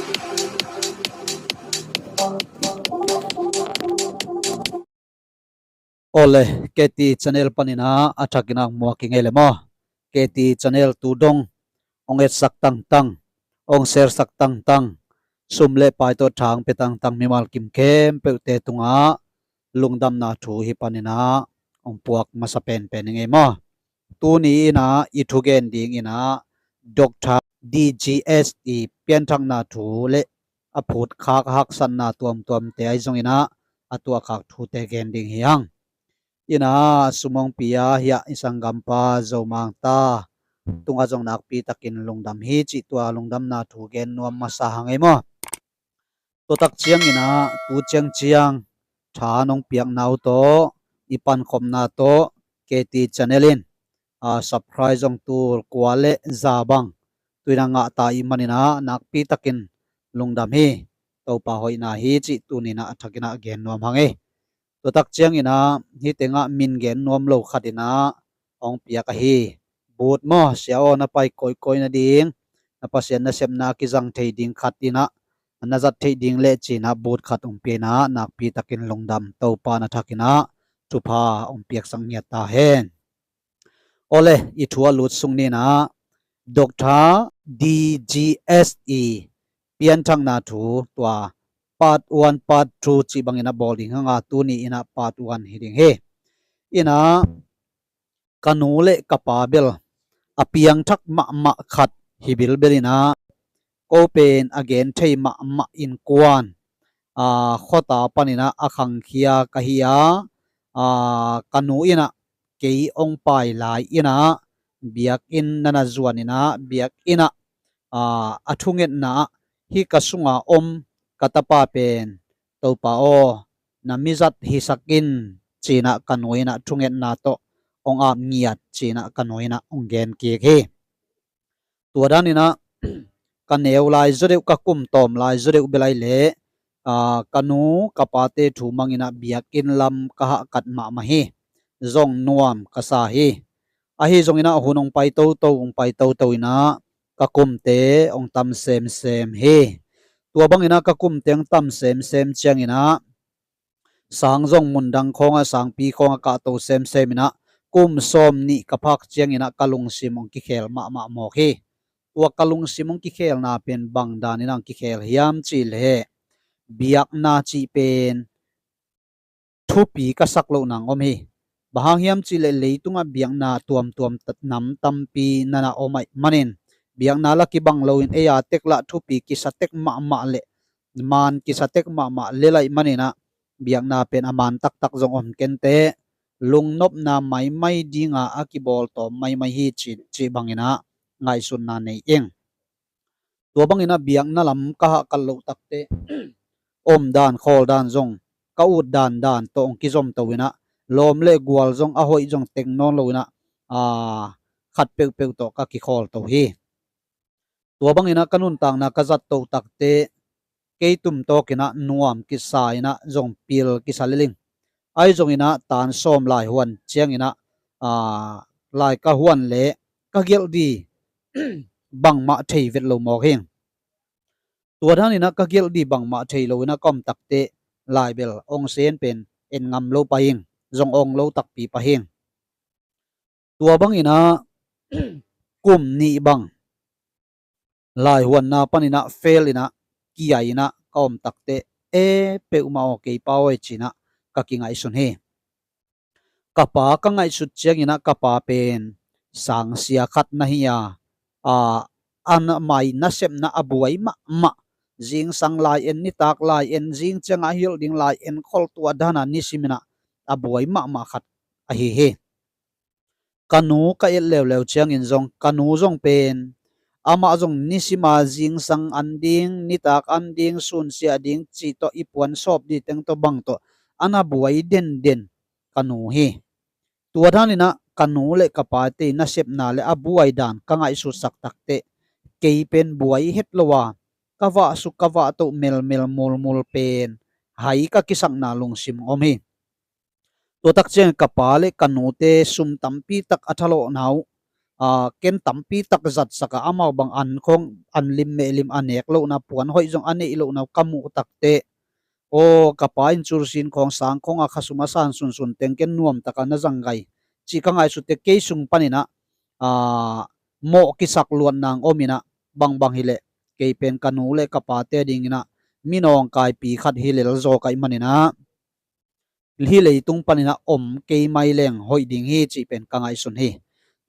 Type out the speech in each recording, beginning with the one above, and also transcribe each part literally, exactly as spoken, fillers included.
Awle, K T channel panin ah a thakin ah muak i ngei le maw? K T channel tu dong hong etsak tangtang, hong share sak tangtang, sum le pai tawh thang pia tangtang mimal kim khempeuhte tungah lungdamna thu hih panin ah hong puak masa penpen i ngei maw? Tuni in ah i thugen ding in ah Doctor D G S i pianthakna thu le a phutkhak haksatna tuamtuamte ahi zongin ah a tuahkhak thute gen ding hi hang. In ah sum hong pia hiah i sanggampa Zo Mang ta tungah zong nakpi takin lungdam hi cih tua lungdamna thu gen nuam masa hang ei maw? Tua tak ciangin ah tu ciangciang tha nong piakna uh tawh i pankhopna tawh K T channel in, ah, subscribe zong tul kua le za bang tu in ah ngah ta i hih manin ah nakpi takin lungdam hi. Topa hoihna hi cih tuni in ah a thakin ah gen nuam hang ei. Tua tak ciangin ah hih tengah min gen nuam lo khat in ah hong piak ahi. But maw, sia aw, na pai koikoi nading, na Pasian nasepna a kizang thei ding khat in ah na zat theih ding leh ci in ah but khat hong pia in ah nakpi takin lungdam, Topa na thakin ah thupha hong piaksak ngiat ta hen. Awle, i thu a lut sung ni in ah Doctor D G S i pianthakna thu tua part one, part two cih bangin ah bawl ding hang a, tuni in ah part one hi ding hi. In ah ka nu le ka pa bel a piangthak mahmah khat hi bilbel in ah, ko pen a gen thei mahmah innkuan, aa, khuata panin ah a khangkhia ka hi a, aa, ka nu in ah kei hong pai lai in ah biakinn na na zuan in ah biakinn ah, aa, a thungetna ah hih ka sunga om ka tapa pen Topa aw, na mizat hisak in ci in ah ka nu in ah thungetna tawh hong ap ngiat ci in ah ka nu in ah hong gen kik hi. Tua dan in ah ka neu lai zaw deuh, ka kum tawm lai zaw deuh bel ahih leh, aa, ka nu ka pate thu mang in ah biakinn lam ka hahkat mahmah hi. Zong nuam ka sa hi. Ahi zongin ah hun hong pai toto, hong pai toto in ah ka kumte hong tam semsem hi. Tua bangin ah ka kumte hong tam semsem ciangin ah sang zong mundang khawngah, sangpi khawngah kahto semsem in ah kum sawm nih ka phak ciangin ah ka lungsim hong kikhel mahmah mawk hi. Tua ka lungsim hong kikhelna pen bang dan in ah hong kikhel hiam cih leh, biakna cih pen thupi ka sak loh nang om hi. Bang hang hiam cih leh leitungah biakna tuamtuam ta-, nam tampi na na om ahih manin, biakna la kibang loin ei a tek lah thupi kisa tek mahmah le maan kisa tek mahmah lel ahih manin ah biakna pen a maan taktak zong om kei inteh, lungnopna maimai dinga a kibawl tawm maimai hi ci, cih bangin ah ngaihsutna nei ing. Tua bangin ah biakna lam ka hahkat loh takteh omdan khawldan zong ka utdan dan tawh hong kizomto in ah, lawm le gual zong a hoih zong teng nawn lo in ah, aa, khat peuhpeuh tawh ka kikhawlto hi. Tua bangin ah ka nuntakna ka zatto takteh kei tum tawk in ah nuam kisa in ah zong pil kisa lel ing. Ahi zongin ah tan sawm lai huan ciangin ah, aa, lai ka huan leh ka gelh di bangmah thei vet lo mawk hi. Tua dan in ah ka gelh di bangmah thei lo in ah ka om takteh lai bel hong sen pen en ngam lo pah ing, zong ong lo takpi pah ing. Tua bangin ah kum nih bang laihuanna panin ah fail in ah kia in ah ka om takteh, e, peuhmah aw kei pa aw e ci in ah ka kingaihsun hi. Ka pa ka ngaihsut ciangin ah ka pa pen sangsia khat na hi a, a, a na mai nasepna a buai mahmah, zingsang lai en, nitak lai en, zing ciangah hilh ding lai en khol, tua dan a nisim in ah a buai mahmah khat ahi hi. Ka nu ka et leuleu ciangin zong ka nu zong pen amah zong nisim a zingsang an ding, nitak an ding, sunsiah ding cih tawh i puan sawp di teng tawh bang tawh a na buai denden ka nu hi. Tua dan in ah ka nu le ka pate nasepna le a buai dan ka ngaihsutsak takteh kei pen buai het lo a, ka vahsuk ka vahtoh melmel mulmul pen hai ka kisakna lungsim om hi. Tua tak ciangin ka pa le ka nute sum tampi tak a thalawhna uh, ken tampi tak zatsak a, amau bang an khawng, an lim meh lim a nek lohna, puan hoih zong a neih lohna ka muh takteh, aw, ka pa in cursin khawng, sang khawng a khasum a san sunsun teng ken nuamtak a na zang gai cih ka ngaihsutteh, kei sung panin ah mawh kisak luat nang om in ah, bangbang hileh kei pen ka nu le ka pate dingin ah minawngkaipi khat hi lel zaw ka hih manin ah, hih leitung panin ah om kei mai leng hoih ding hi cih pen ka ngaihsun hi.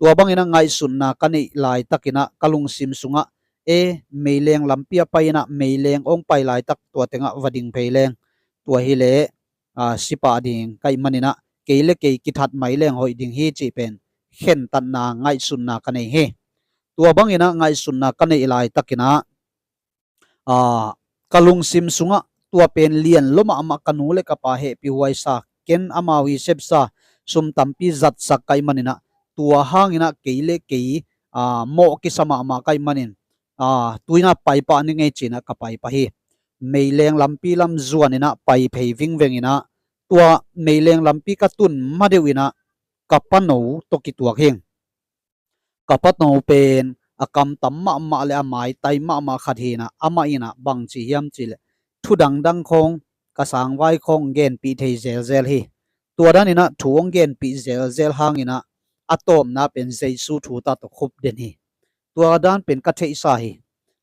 Tua bangin ah ngaihsutna ka neih laitakin ah ka lungsim sungah, e, meileng lampi ah pai in ah, meileng hong pai laitak tua tengah va ding phei leng, tua hileh si pah ding ka hih manin ah, kei le kei kithat mai leng hoih ding hi cih pen khentatna, ngaihsutna ka nei hi. Tua bangin ah ngaihsutna ka neih laitakin ah ka lungsim sungah tua pen lian lua mahmah, ka nu le ka pa hehpihhuai sa, ken amau hi sepsa, sum tampi zatsak ka hih manin ah, tua hangin ah kei le kei mawh kisa mahmah ka hih manin, tu-in ah paipah ni ngei ci-in ah ka paipah hi. Meileng lampi lam zuan in ah pai phei vingveng in ah, tua meileng lampi ka tun madeuh in ah ka pano tawh kituak hi. Ka pano pen a kamtam mahmah le a maitai mahmah khat hi in ah, amah in ah bangci hiam cih leh, thu dangdang khawng, ka sangvai khawng genpih thei zelzel hi. Tua danin ah thu hong genpih zelzel hangin ah a tawpna pen Jesu thu ta tawh khup den hi. Tua dan pen ka theihsa hi.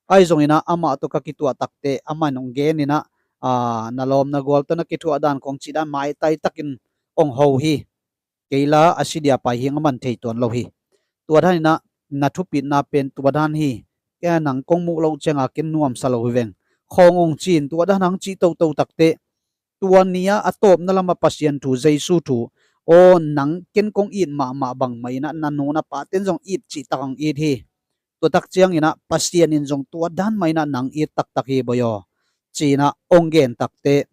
Ahi zongin ah amah tawh ka kituah takteh, amah in hong gen in ah, na lawm na gual tawh na kithuah dan khawng cih dan maitai takin hong ho hi. Kei la a si dia pai hi ing, aman thei tuan lo hi. Tua danin ah na thupitna pen tua dan hi. Kei a nang kong muh loh ciangin ken nuamsa lo hi veng khawng hong ci-in, tua dan hong cih toto takteh, tua ni-a a tawpna lamah Pasian thu, Jesu thu, aw, nang ken kong it mahmah bang mah in ah na nu na paten zong it cihtak hong it hi. Tua tak ciangin ah Pasian in zong tua dan mah in ah nang it taktak hi boi aw, ci-in ah hong gen takteh,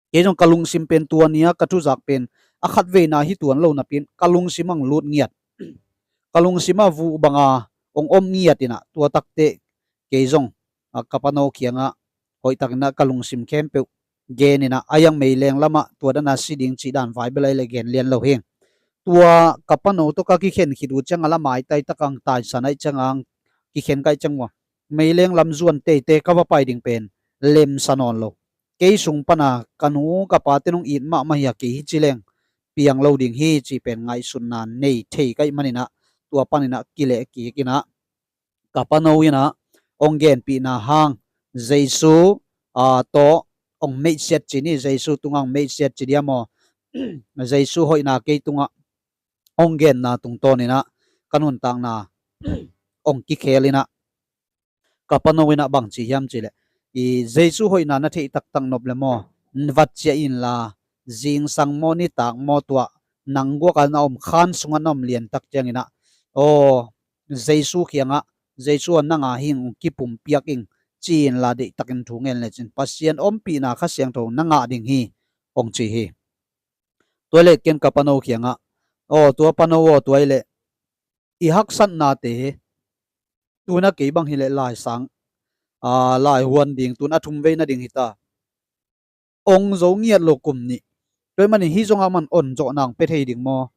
kei zong ka lungsim pen tua ni-a ka thuzak pen a khatveina hi tuan lo napi-in ka lungsim ah hong lut ngiat, ka lungsim ah vuh banga hong om ngiat in ah, tua takteh kei zong ka pano kiangah hoihtakin ah ka lungsim khempeuh gen in ah, a iang meileng lamah tua dan a si ding cih dan vai bel ahih leh gen lian lo hi. Tua ka pano tawh ka kikhen khit uh ciangah la maitai tak hong taisan ahih ciangah, kikhen ka hih ciang uh a, meileng lam zuan teitei ka va pai ding pen lemsa nawn lo. Kei sung pana ka nu ka pate nong it mahmah hi a, kei hi ci leng piang lo ding hi cih pen ngaihsutna nei thei ka hih manin ah, tua panin ah kileh kik in ah, ka pano in ah hong genpihna hang Jesu tawh hong meihsiat ci ni, Jesu tungah hong meihsiat ci dia maw, Jesu hoihna kei tungah hong genna tungtawnin ah ka nuntakna hong kikhel in ah, ka pano in ah bangci hiam cih leh, i Jesu hoihna na theih taktak nop leh maw, va ciah inla, zingsang maw, nitak maw, tua nang guak a na om khan sungah na om lian tak ciangin ah, aw, Jesu kiangah, Jesu a nang a hi ing, hong kipumpiak ing, ci inla, deihtakin thu ngen lecin Pasian ompihna Kha Siangtho na ngah ding hi, hong ci hi. Tua leh ken ka pano kiangah, aw, tua pano aw, tua hi leh i haksatnate, tu-in ah kei bang hileh laisang, laihuan ding tu-in a thumveina ding hi ta, hong zo ngiat lo kum nih. Tua ahih manin hih zongah aman hong zawhna hong pia thei ding maw,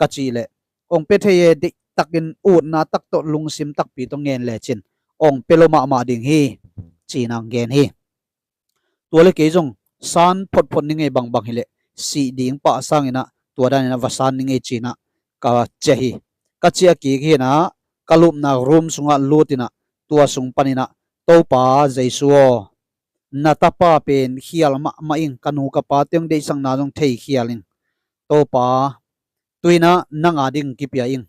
ka cih leh, hong pia thei e, deihtakin utna tak tawh, lungsim takpi tawh ngen lecin hong pia lo mahmah ding hi, ci-in ah hong gen hi. Tua leh kei zong san photphot ni ngei, bangbang hileh sih ding pah sangin ah tua danin ah va san ni ngei ci-in ah ka ciah hi. Ka ciah kik hi in ah, ka lupna room sungah lut in ah, tua sung panin ah, Topa Jesu aw, na tapa pen khial mahmah ing, ka nu ka pate hong deihsakna zong thei khial ing. Topa, tu-in ah nang a ding kipia ing.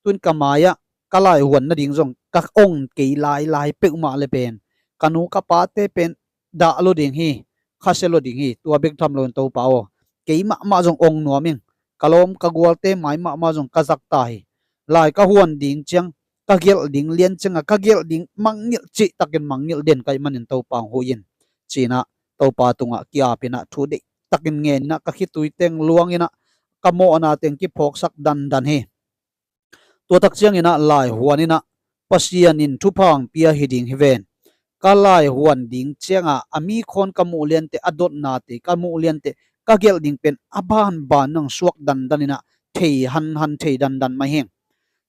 Tu-in ka mai-ah ka laihuan nading zong ka ong kei lailai peuhmah leh pen, ka nu ka pate pen dah lua ding hi, khasia lua ding hi. Tua bek tham loin Topa aw, kei mahmah zong ong nuam ing. Ka lawm ka gualte mai mahmah zong ka zak ta hi. Lai ka huan ding ciang, ka gelh ding lian ciangah, ka gelh ding mangngilh cihtakin mangngilh den ka hih manin Topa hong huh in, ci-in ah Topa tungah ki-ap in ah, thu deihtakin ngen in ah, ka khitui teng luang in ah, ka mawhna teng kiphawksak dandan hi. Tua tak ciangin ah laihuan in ah, Pasian in thupha hong pia hi ding hi ven. Ka laihuan ding ciangah a mi khawn ka muh lianteh, a dotnate ka muh lianteh, ka gelh ding pen a banban in hong suak dandan in ah, thei hanhan, thei dandan mah hi ing.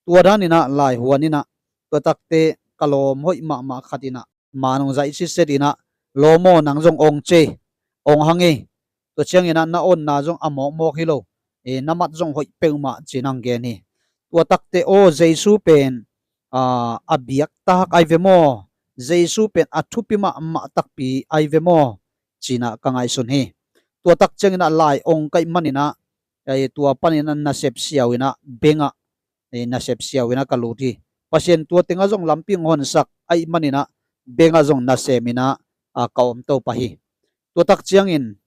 Tua daninah laihuan inah, tua takte ka lawm hoih mahmah khat inah, man hong zaih sitset inah, lawm aw, nang zong ong cei, ong hang ei. Tua cianginah na onna zong a mawkmawk hi lo, e, na mat zong hoih peuhmah ci-in hong gen hi. Tua takte aw, Jesu pen a, a biaktak ai ve maw? Jesu pen a thupi mahmah takpi ai ve maw? Ci-inah ka ngaihsun hi. Tua tak cianginah lai ong kaih maninah, e, tua paninah nasep siau inah bengah, e, nasep siau inah ka lut hi. Pasian tua tengah zong lampi hong honsak aih maninah bengah zong nasem inah, a, ka omto pah hi. Tua tak ciangin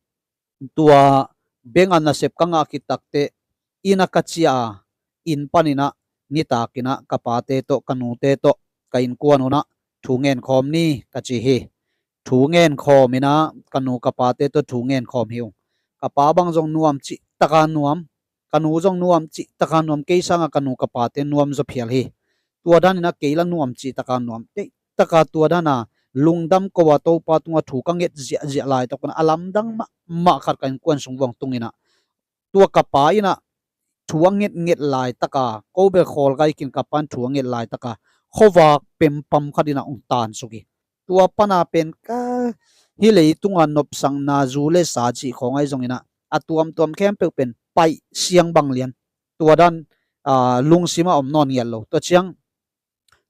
tua bengah nasep ka ngah khit takteh, inn ah ka ciah a, inn paninah nitakinah ka pate tawh, ka nute tawh, ka innkuan unah thu ngen khawm ni ka ci hi. Thu ngen khawm inah ka nu ka pate tawh thu ngen khawm hi ung. Ka pa bang zong nuam cihtaka nuam, ka nu zong nuam cihtaka nuam, kei sangah ka nu ka pate nuam zaw phial hi. Tua daninah kei la nuam cihtaka nuam, teihtaka tua dana lungdam ko a Topa tungah thu ka nget ziahziah laitakin a lamdang mahmah khat ka innkuan sung vang tunginah, tua ka pa inah thu a ngetnget laitaka, ko bel khawl kaikin ka pa in thu a nget laitaka, khuavak pempam khat inah hong tansuk hi. Tua pana pen ka, hih leitunga nopsakna, zu le sa cih khawng ahi zonginah, a tuamtuam khempeuh pen paih siang bang lian. Tua dan, a, lungsimah om nawn ngiat lo. Tua ciang,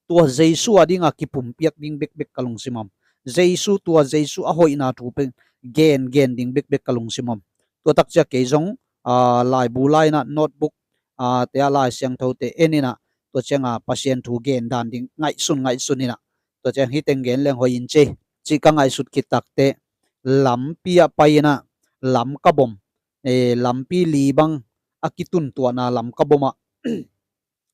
tua Jesu a dinga kipumpiak ding bekbek ka lungsim om. Jesu, tua Jesu a hoihna thu pen gengen ding bekbek ka lungsim om. Tua tak ciang kei zong, a, laibu lai inah notebook, a, te ah Lai Siangthote en inah, tua cianga Pasian thu gen dan ding ngaihsun ngaihsun inah, tua ciang hih teng gen leng hoih in cei, cih ka ngaihsut khit takteh, lampi ah pai inah, lamka bom, e, lampi li bang a kituntuahna lamka bomah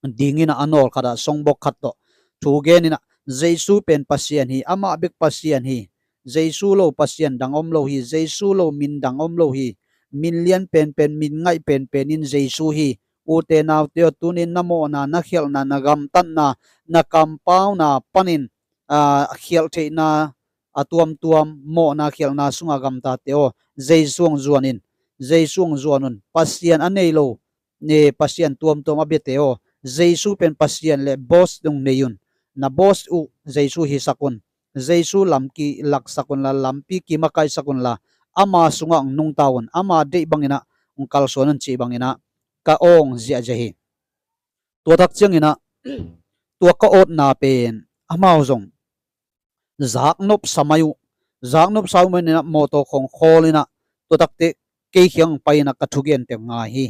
ding inah a nawl khatah songbok khat tawh thu gen inah, Jesu pen Pasian hi, amah bek Pasian hi. Jesu lo Pasian dang om lo hi, Jesu lo min dang om lo hi. Min lian penpen, min ngaih penpen in Jesu hi. Ute naute aw, tunin na mawhna, na khialhna, na gamtatna, na kampauna panin, a, khialh theihna, a tuamtuam mawhna khialhna sunga gamtate aw, Jesu hong zuan in, Jesu hong zuan un. Pasian a nei lo, ne, Pasian tuamtuam a biate aw, Jesu pen Pasian le boss dong nei un. Na boss uh Jesu hisak un. Jesu lam kilaksak unla, lampi kimakaihsak unla, ama sungah hong nungta un. Ama deih banginah hong kalsuan un cih banginah ka awng ziahziah hi. Tua tak cianginah tua ka awtna pen amau zong zaknop sa mai uh. Zaknop sa uh maninah mawtaw khawng khawl inah, tua takteh kei kiang pai inah ka thugente ngai hi.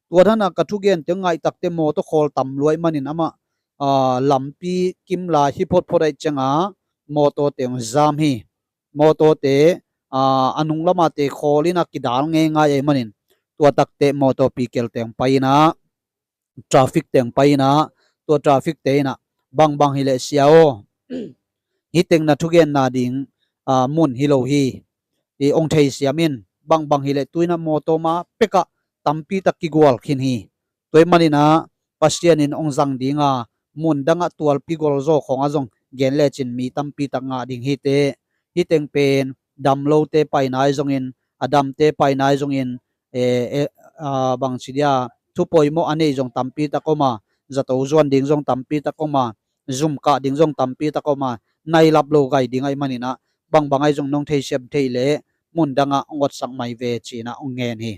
Tua dana ka thugente ngaih takteh mawtaw khawl tam luai manin amah, a, lampi kimlai hi photphot aih cianga mawtawte hong zam hi. Mawtawte, a, a nung lamate khawl inah kidal ngeingai aih manin, tua takteh mawtaw pikelte hong pai inah, traffic teng pai inah, tua traffic te inah, bangbang hileh sia aw, hih teng na thugenna ding, a, mun hi lo hi. I hong theisiam in, bangbang hileh tu inah mawtaw ma pekah tampi tak kigual khin hi. Tua ih maninah Pasian in hong zang dinga, mun dangah tualpi golzaw khawngah zong gen lecin mi tampi tak ngah ding hi teh. Hih teng pen dam lote paina ahi zongin, a damte paina ahi zongin, e, e, a, bangci dia, thu poimawh a nei zong tampi tak om a, zato zuan ding zong tampi tak om a, zum kah ding zong tampi tak om a, nai lap lo gai ding aih maninah, bangbang ahi zong nong theisiam thei leh mun dangah hong otsak mai ve cinah hong ngen hi.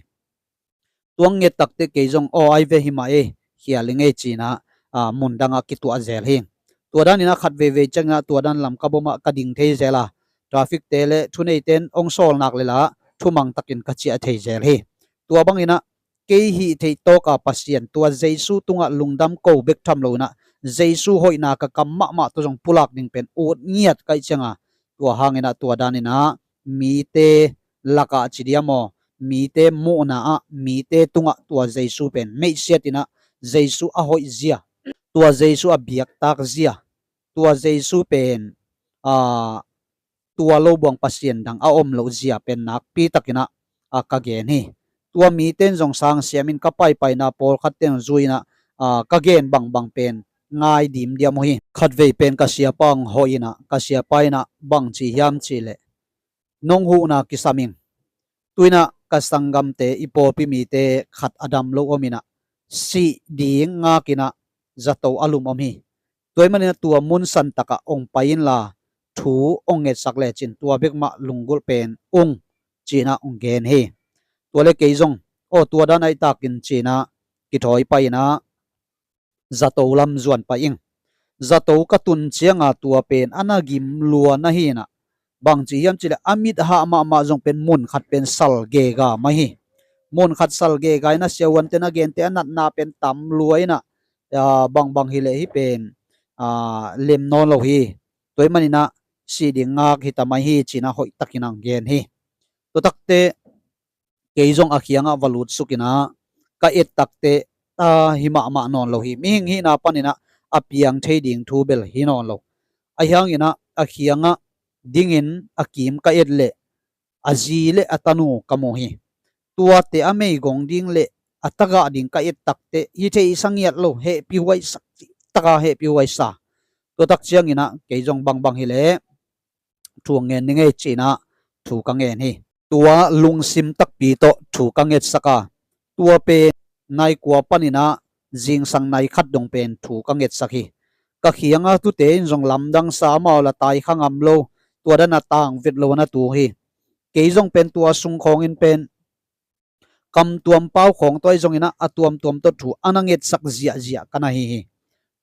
Tua nget takteh kei zong aw ai ve hi mah ei, khial i ngei cinah, a, mun dangah kituah zel hi. Tua daninah khat veivei cianginah tua dan lam ka bomah ka ding thei zel a, traffic te le thuneite in hong sawl nak le lah thumang takin ka ciah thei zel hi. Tua banginah kei hih theih tawka Pasian, tua Jesu tungah lungdam ko bek tham lo inah, Jesu hoihna ka kam mahmah tawh zong pulak ding pen ut ngiat kaih cianga, tua hanginah tua daninah mite lakah ci dia maw, mite muhna ah, mite tungah tua Jesu pen meihsiat inah, Jesu a hoih zia, tua Jesu a biaktak zia, tua Jesu pen, a, tua lo buang Pasian dang a om loh zia pen nakpi takinah, a, ka gen hi. Tua mite in zong sang siamin ka paipaina pawlkhat teng zui inah, a, ka gen bangbang pen ngai dimdiam uh hi. Khatvei pen ka siapa hong hawh inah, ka siapa inah bangci hiam cihleh, nong huhna kisam ing. Tu inah ka sanggamte, i pawlpi mite khat a dam lo om inah, sih ding ngakinah, zato a lum om hi. Tua ahih manin ah tua mun santakah ong pai inla thu ong ngetsak lecin tua bek mah lunggulh pen ung, ci-in ah ong gen hi. Tua le kei zong, aw, tua dan ahih takin, ci-in ah kithawi pai-in ah zato lam zuan pai ing. Zato ka tun cianga tua pen a na gim lua na hi-in ah, bangci hiam cih leh a mit hah mahmah zong pen mun khat pen sal gega mah hi. Mun khat sal gega in ah siavuante na gente a natna pen tam lua in ah, a, bangbang hi leh hih pen, a, lem nawn lo hi. Tua ahih manin ah si ding ngak hi ta mai hi, ci-in ah hoihtakin ong gen hi. Tua takteh kei zong a kiangah va lutsuk in ah ka et takteh, a, hi mahmah nawn lo hi. Mihing hihna panin ah a piang thei ding thu bel hi nawn lo. Ahi hangin ah a kiangah dingin a kim ka et leh a zi le a tanu ka mu hi. Tuate a meigong ding le a tagah ding ka et takteh hi thei sa ngiat lo, hehpihhuai sa, taka hehpihhuai sa. Tua tak ciangin ah kei zong bangbang hi leh thu ngen ning ei, ci-in ah thu ka ngen hi. Tua lungsim takpi tawh thu ka ngetsak a, tua pen nai kua panin ah zingsang nai khat dong pen thu ka ngetsak hi. Ka kiangah tute in zong lamdang sa, amau la tai kha ngam lo, tua dan a tang vet lo a na tu hi. Kei zong pen tua sung khawngin pen kamtuam pau khawng tawh ahi zongin ah a tuamtuam tawh thu a na ngetsak ziahziah ka na hi hi.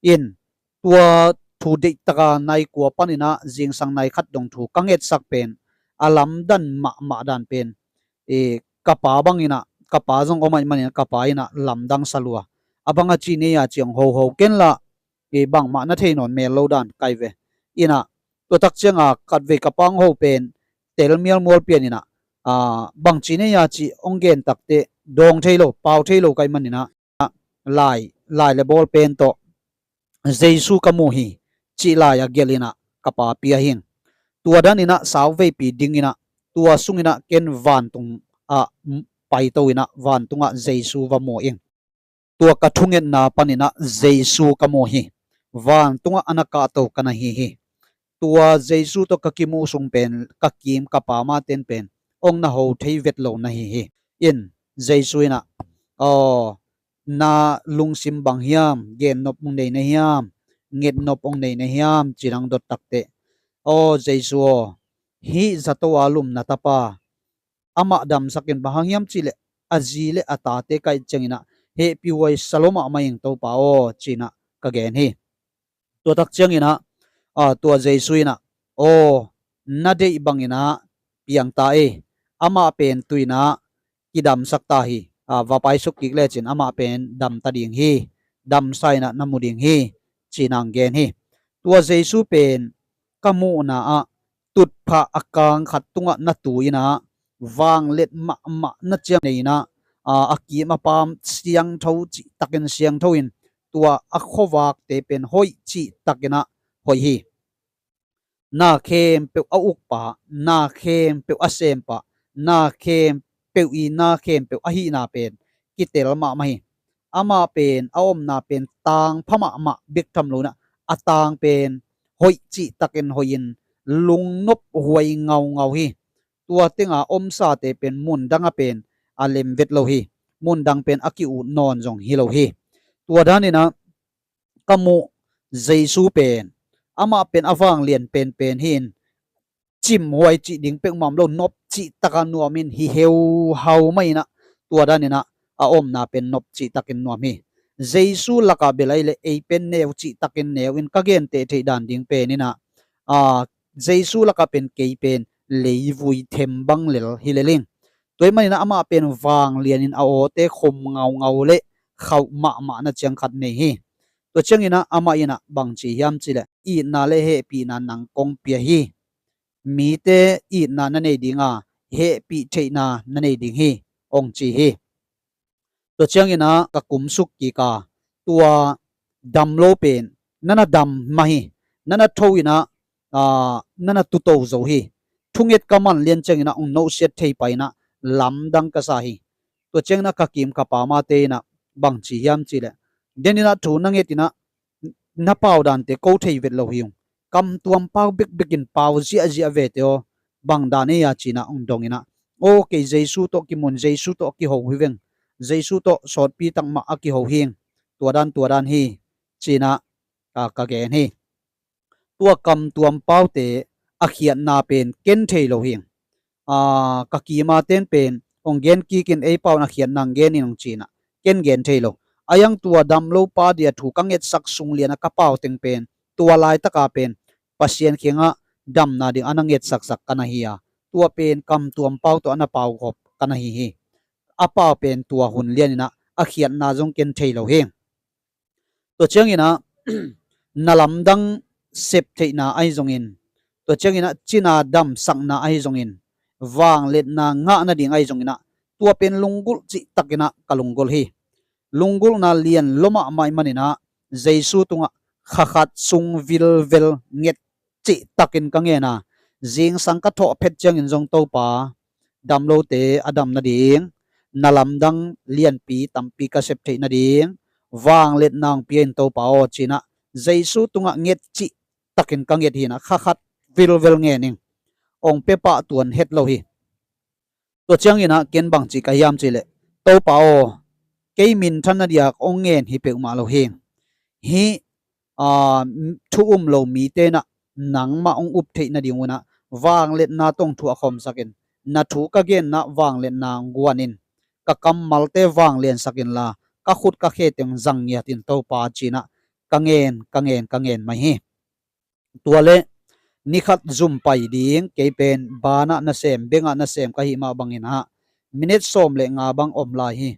In, tua thu deihtaka nai kua panin ah zingsang nai khat dong thu ka ngetsak pen a lamdang mahmah dan pen, e, ka pa bangin ah, ka pa zong om ahih manin ah ka pa in ah lamdang sa lua. A bang a ci nei a, ci-in ong hoho ken la, e, bangmah na thei nawn mel lo dan ka hi ve. In ah tua tak cianga khatvei ka pa ong ho pen tel mialmual pian in ah, a, bangci nei a, ci-in ong gen takteh dawng thei lo, pau thei lo ka hih manin ah, lai, lai le bawl pen tawh Jesu ka mu hi, cih lai a gelh in ah ka pa pia hi ing. Tua dan in ah sauveipi ding in ah, tua sungin ah ken vantung ah paito in ah vantungah Jesu va mu ing. Tua ka thungetna panin ah Jesu ka mu hi. Vantungah a na kahto ka na hi hi. Tua Jesu tawh ka kimuh sung pen ka kim ka pam a ten pen ong na ho thei vet lo na hi hi. In, Jesu in ah, aw, na lungsim bang hiam, gennop ong nei na hiam, ngetnop ong nei na hiam, ci-in ong dot takteh, aw Jesu aw, hih zato a lum na tapa, amah damsak in, bang hang hiam cih leh a zi le a tate ka et ciangin ah hehpihhuai sa lua mahmah ing Topa aw, ci-in ah ka gen hi. Tua tak ciangin ah, a, tua Jesu in ah, aw, na deih bangin ah piang ta ei, amah pen tu-in ah kidamsak ta hi, a, va paisuk kik lecin amah pen dam ta ding hi, damsa in ah na mu ding hi, ci-in ong gen hi. Tua Jesu pen ka muhna ah tutphah a kang khat tungah na tu in ah, vangliat mahmah na ciang nei in ah, a, a kim a pam siangtho cihtakin siangtho in, tua a khuavakte pen hoih cihtakin ah hoih hi. Na khempeuh a ukpa, na khempeuh a sempa, na khempeuh i na khempeuh a hihna pen kitel mahmah hi. Amah pen a omna pen tangpha mahmah bek tham lo in ah, a tang pen hoih cihtakin hoih in lungnop huai ngaungau hi. Tua tenga omsate pen mundang ah pen a lem vet lo hi. Mundang pen a ki-ut nawn zong hi lo hi. Tua dan in ah ka muh Jesu pen, amah pen a vanglian penpen hi-in, cimhuai cih ding peuhmah om lo, nop cihtaka nuam in, hi heuhau mah in ah, tua dan in ah a omna pen nop cihtakin nuam hi. Jesu lakah bel ahih leh ei pen neu cihtakin neu in ka genteh theih dan ding pen in ah, a, Jesu lakah pen kei pen leivui them bang lel hi lel ing. Tua ahih manin ah amah pen vanglian in a awte khum ngaungau le khauh mahmah na ciang khat nei hi. Tua ciangin ah amah in ah bang ci hiam cih leh, itna le hehpihna nang kong pia hi. Mite itna na nei ding a, hehpih theihna na nei ding hi, ong ci hi. Tua ciangin ah ka kumsuk kik a, tua dam lo pen na na dam mah hi. Na na tho in ah, a, na na tuto zo hi. Thunget ka man lian ciangin ah ong nusiat thei pai in ah lamdang ka sa hi. Tua ciangin ah ka kim ka pam a te in ah bang ci hiam cih leh, den in ah thu na nget in ah na pau dante ko thei vet lo hi ung. Kamtuam pau bekbek in pau ziahziah ve te aw, bang dan ei a, ci-in ah ong dong in ah, aw, kei Jesu tawh kimun, Jesu tawh kiho hi veng, Jesu tawh sawtpi tak mah a kiho hi ing. Tua dan, tua dan hi, ci-in ah, a, ka gen hi. Tua kamtuam paute a khiatna pen ken thei lo hi. A, ka kima ten pen hong gen kikin ei pau in a khiatna hong gen in hong ci-in ah ken gen thei lo. A iang tua damlo pa dia thu ka ngetsak sung lian a ka pau teng pen tua laitaka pen Pasian kiangah damna ding a na ngetsaksak ka na hi a, tua pen kamtuam pau tawh a na pau gawp ka na hi hi. A pau pen tua hun lian in ah a khiatna zong ken thei lo hi. Tua ciangin ah na lamdang sep theihna ahi zongin, tua ciangin ah cina damsakna ahi zongin, vangliatna ngah nading ahi zongin ah, tua pen lunggulh cihtakin ah ka lunggulh hi. Lunggulhna lian lua mahmah ahih manin ah Jesu tungah kha khat sung vilvel nget cihtakin ka ngen a, zingsang ka thawh phet ciangin zong Topa, damlote a dam nading, na lamdang lianpi tampi ka sep theih nading vangliatna hong pia in Topa aw, ci-in ah Jesu tungah nget cihtakin ka nget hi in ah kha khat vilvel ngen ing. Hong pia pah tuan het lo hi. Tua ciangin ah ken bang ci ka hiam cih leh, Topa aw, kei minthan na diak hong ngen hi peuhmah lo hi. Hih, a, thu um lo mite in ah nangmah hong up theih nading un ah vangliatna tawh hong thuah khawmsak in, na thu ka genna vangliatna hong guan in, ka kammalte vangliansak inla, ka khut ka khe teng zang ngiat in Topa, ci-in ah ka ngen, ka ngen, ka ngen mai hi. Tua leh ni khat zum pai ding, kei pen banah nasem, bengah nasem ka hih mah bangin ah minit sawm le nga bang om lai hi.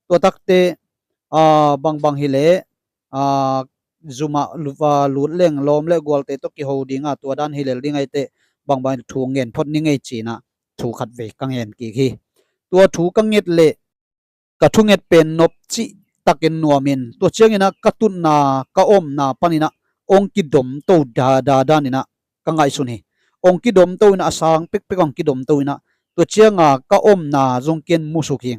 Tua takte, a, bangbang hi leh, a, zumah lu-, a, lut leng lawm le gualte tawh kiho ding a, tua dan hi lel ding ahih teh bangbang thu ngen phot ni ngei, ci-in ah thu khat vei ka ngen kik hi. Tua thu ka nget leh ka thunget pen nop cihtakin nuam in, tua ciangin ah ka tutna, ka omna panin ah hong kidomto dada dan in ah ka ngaihsun hi. Hong kidomto in ah, a sang pekpek hong kidomto in ah, tua ciang a ka omna zong ken musuk hi.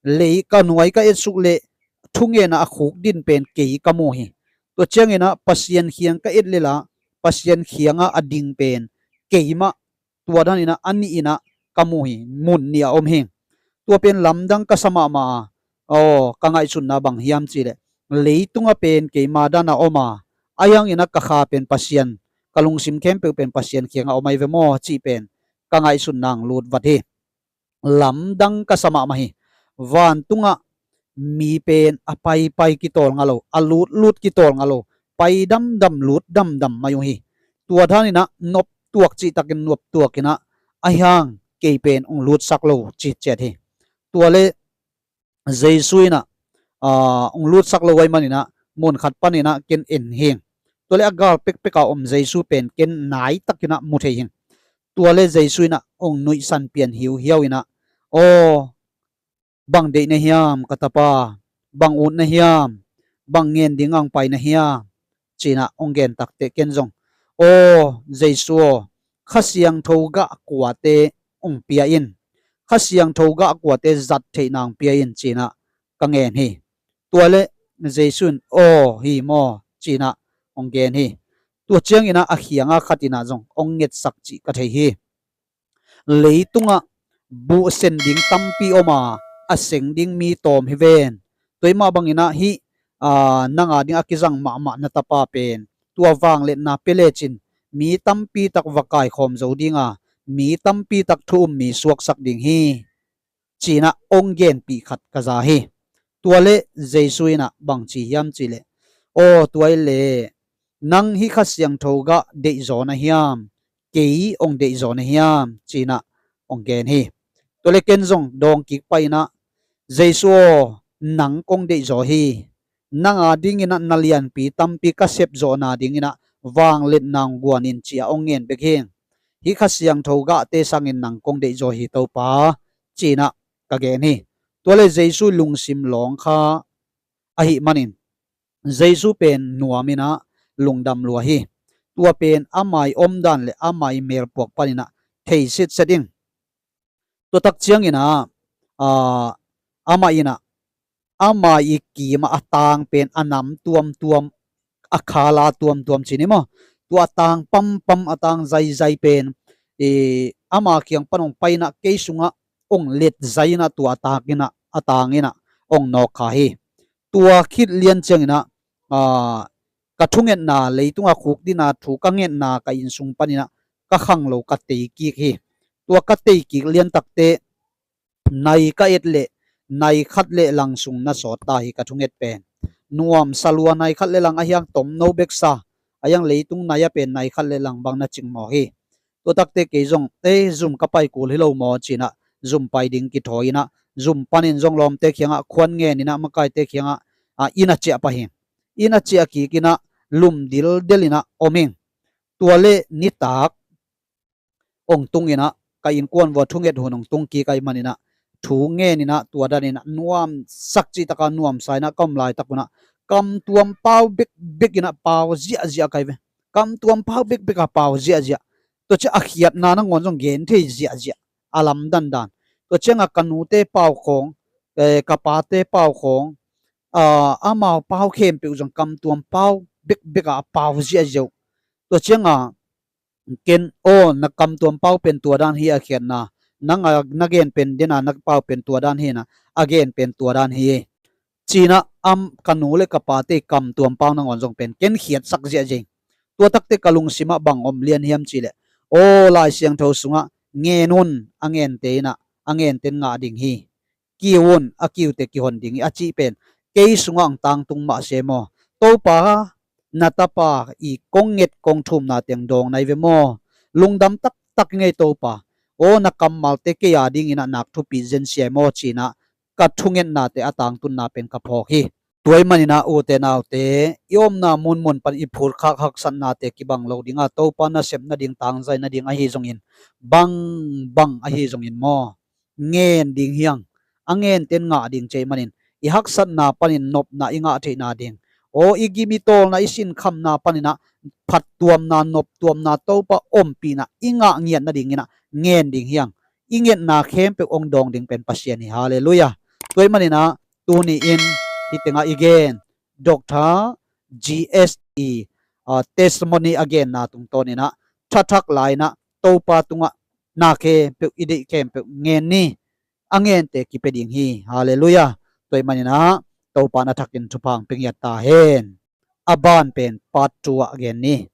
Lei ka nuai ka etsuk leh thungen a a khuk din pen kei ka mu hi. Tua ciangin ah Pasian kiang ka et lel a, Pasian kiangah a ding pen keimah, tua dan in ah a nih in ah ka mu hi, mun nih a om hi. Tua pen lamdang ka sa mahmah a, aw, ka ngaihsunna bang hiam cih leh, leitungah pen keima dan a om a, ahi hangin ah ka kha pen Pasian, ka lungsim khempeuh pen Pasian kiangah om ahi ve maw cih pen ka ngaihsunna hong lut vat hi. Lamdang ka sa mahmah hi. Vantungah mi pen a paipai kitawl ngah lo, a lutlut kitawl ngah lo, pai damdam, lut damdam mai uh hi. Tua dan in ah nop tuak cihtakin nop tuak in ah, ahi hang kei pen hong lutsak lo cih ciat hi. Tua leh Jesu in ah, a, hong lutsak lo ahih manin ah mun khat panin ah ken en hi. Tua leh a gal pekpek a om Jesu pen ken nai takin ah mu thei hi. Tua leh Jesu in ah hong nuihsan pian hiuhiau in ah, aw, bang deih na hiam ka tapa, bang ut na hiam, bang ngen ding a hong pai na hiam, ci-in ah hong gen takteh ken zong, aw, Jesu aw, Kha Siangtho gah kuate hong pia in, Kha Siangtho gah kuate zat theihna hong pia in, ci-in ah ka ngen hi. Tua leh Jesu in, aw, hi maw, ci-in ah hong gen hi. Tua ciangin ah a kiangah khat in ah zong hong ngetsak cih ka thei hi. Leitungah buh sen ding tampi om a, a seng ding mi tawm hi ven. Tua ahih mah bangin ah hih, a, nang a ding a kizang mahmah na tapa pen tua vangliatna pia lecin mi tampi tak va kaikhawm zo ding a, mi tampi tak thu um mi suaksak ding hi, ci-in ah hong genpih khat ka za hi. Tua leh Jesu in ah bang ci hiam cih leh, aw, tua ahih leh nang hih Kha Siangtho gah deihzaw na hiam, kei hong deihzaw na hiam, ci-in ah hong gen hi. Tua leh ken zong dawng kik pah in ah, Jesu aw, nang kong deihzaw hi. Nang a dingin ah na lianpi tampi ka sepzawhna dingin ah vangliatna hong guan in, ci-a hong ngen bek hi. Hih Kha Siangtho gahte sangin nang kong deihzaw hi Topa, ci-in ah ka gen hi. Tua leh Jesu lungsim lawng kha ahih manin Jesu pen nuam in ah lungdam lua hi. Tua pen ama ii omdan leh ama ii melpuak panin ah thei sitset ing. Tua tak ciangin ah, a, amah in ah, ama ii kim ah a tang pen a nam tuamtuam, a khala tuamtuam ci ni maw, tua a tang pampam, a tang zaizai pen, i, ama kiang pan hong pai in ah kei sungah hong let zai in ah tua a tang in ah, a tang in ah hong nawk kha hi. Tua khit lian ciangin ah, a, ka thungetna, leitungah khukdina thu ka ngetna ka innsung paninah ka khanglo ka teikik hi. Tua ka teikik liantakte nai ka et leh nai khat le lang sung na sawt ta hi ka thunget pen. Nuamsa lua nai khat le lang a hiang tomno beksa a hiang leitung nai a pen nai khat le lang bang na cingmawh hi. Tua takte kei zong ei zum ka pai kul hi lo maw cinah zum pai ding kithawi inah zum panin zong lawmte khiangah khuan ngeninah makaite khiangah a inn a ciah pah hi. Inn a ciah kikinah lum dildel inah om ing. Tua le nitak ong tunginah ka innkuan vua thunget hun ong tung kik ahi maninah thu ngeninah tua daninah nuamsak cihtaka nuamsa inah ka om laitak unah kamtuam pau bekbek inah pau ziahziah kai ve. Kamtuam pau bekbek a pau ziahziah. Tua ciah a khiatna nangawn zong gen thei ziahziah a lamdandan. Tua ciangah ka nute pau khawng, eh, ka pate pau khawng, ah, amau pau khempeuh zong kamtuam pau bekbek a pau ziahziah uh. Tua ciangah ken aw na kamtuam pau pen tua dan hi a khiatna, nang a na gen pen dena na pau pen tua dan hi na a gen pen tua dan hi. Cinah am ka nu le ka pate kamtuam pau nangawn zong pen ken khiatsak ziahziah. Tua takte ka lungsimah bang om lian hiam cihleh aw Lai Siangtho sungah ngen un a ngente inah a ngenten ngah ding hi. Kiu un a kiute kihon ding hi a cih pen kei sungah ang tangtung mah se maw? Topa na tapa i kong nget kong thumna teng dawng nai ve maw? Lungdam taktak i ngei Topa aw na kammalte kei a dinginah nak thupi zen sia maw cinah ka thungetnate a tangtunna pen ka phawk hi. Tua i maninah ute naute i omna munmun pan i phutkhak haksatnate kibang lo dinga Topa nasep nading tangzai nading ahi zongin bangbang ahi zongin maw? Ngen ding hiang a ngenten ngah ding cei manin i haksatna panin nopna i ngah theihna ding aw i gim i tawlna i sinkhamna paninah phattuamna noptuamna Topa ompihna i ngah ngiat nadinginah ngen ding hiang. I ngetna khempeuh ong dawng ding pen Pasian hi. Halleluiah. Tua i maninah tuni in hih tengah i gen Dr. G S i testimony a genna tungtawninah thathak lai-inah Topa tungah na khempeuh i deih khempeuh ngen ni. A ngente kipia ding hi. Halleluiah. Tua i maninah Topa na thakin thupha ang pia ngiat ta hen. A ban pen part two ah gen ni.